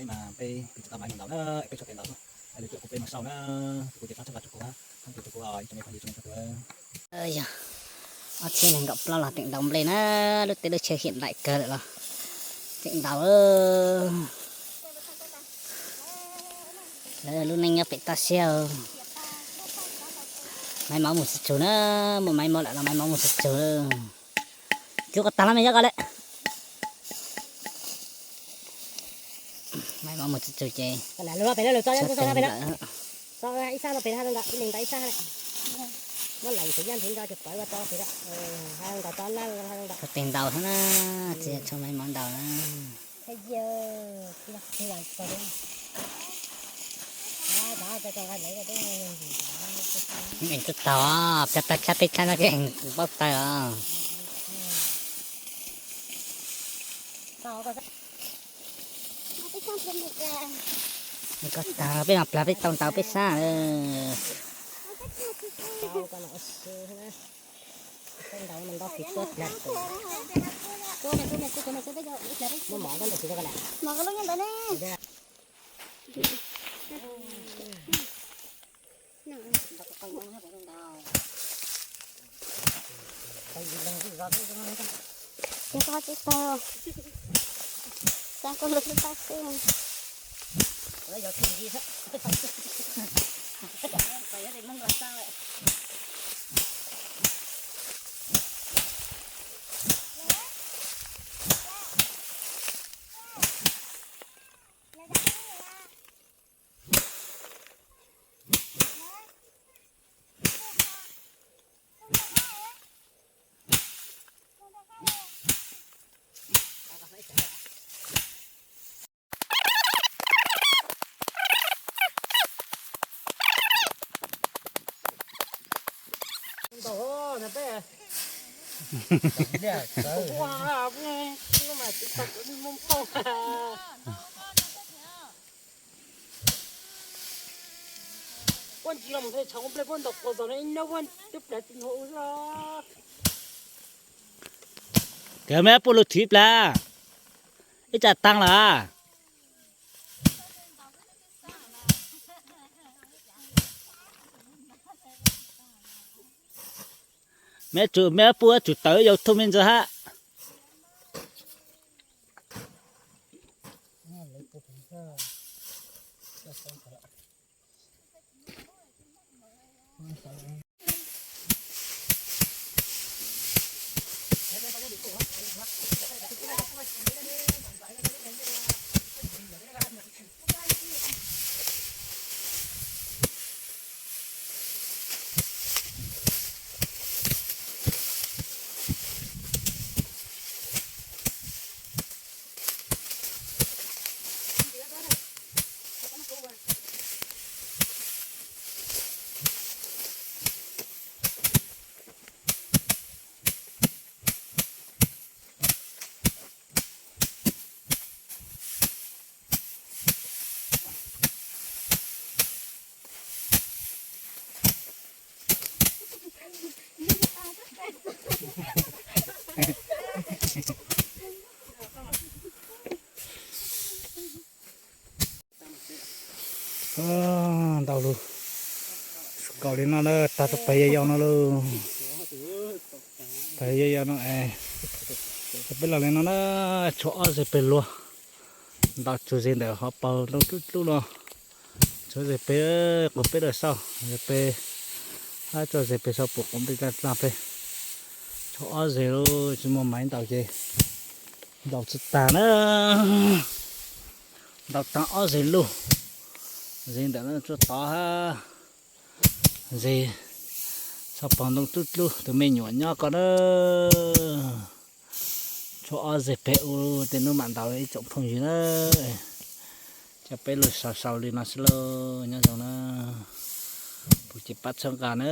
Mas peb pib tsis tau maiv mus ntaus na, peb tshuav tes ntaus xwb. Lwm tiam kuv peb mus sau na, kuv ces pab txhawb nqa rau kuv, pab tus kuv ib tsoom me phooj ywg tsoom me tub. Yog ob txhiab nees nkaum plaub los teem ntaus nplej na, lub teb lub chaw hiam daim kawg lawm los teem ntaus. Lawv lub neej nyob pem toj siab. Maiv mov mus tsis tsug na, muaj maiv mov lawm los maiv mov mus tsis tsug. Cub ko tag los me nyob ko lawm. Maiv mov mus tsis tsug ces ib sab no pem, ib leeg ntaus ib sab, muab lees tus yaj nrhiv nro ces pawv ua tau pem, ntaus tau na, tshuav tes ntaus xwb na, tsis yog tshuav maiv mov ntaus na. Ees tub taug, pab pab tshab peb tshab no ces ees paub taw os. Ko tag peb mam plag peb tau ntaus peb sab. Tsis tau, tsis tau, tau koj lub tub tab xwb. Puab ntsis los mus txhawm nplej puab ntaus quas zos no ib nab puab twb plas tsis nkaus xwb. Kawg meb puab lug thwv plas, ib tsam taag lawm. Meb tsum, meb puab tsum tawm yau thauj me ntsis hab. Ntau lug, kaum li no na, tag rau pem yau yau no lauj. Pem yau yau no es, peb los li no na, tshuav ob zeg pem luag. Ntaus tsug zeg ntawm hov paug ntoo dlub dlub no. Tshuav zeg pem quas peb lawm sau, zeg pem, hab tso zeg pem sau pum quas nplej dlaaj dlaaj pem. Tshuav ob zeg lauj, tsis muaj maiv ntaus ces ntaus tsis tag na. Ntaus taag ob zeg lauj, zeg ntawm no tsuag tod hab. Zeg sau paug ntoo dlub dlub, tus me nyuam nyob ko na. Tshuav ob zeg pem ua tej nub mam ntaus ib tsoom phooj ywg na. Coj peb lug sau sau li no xwb lauj, nyob zoo na. Puag ces pab txhawb nqa na.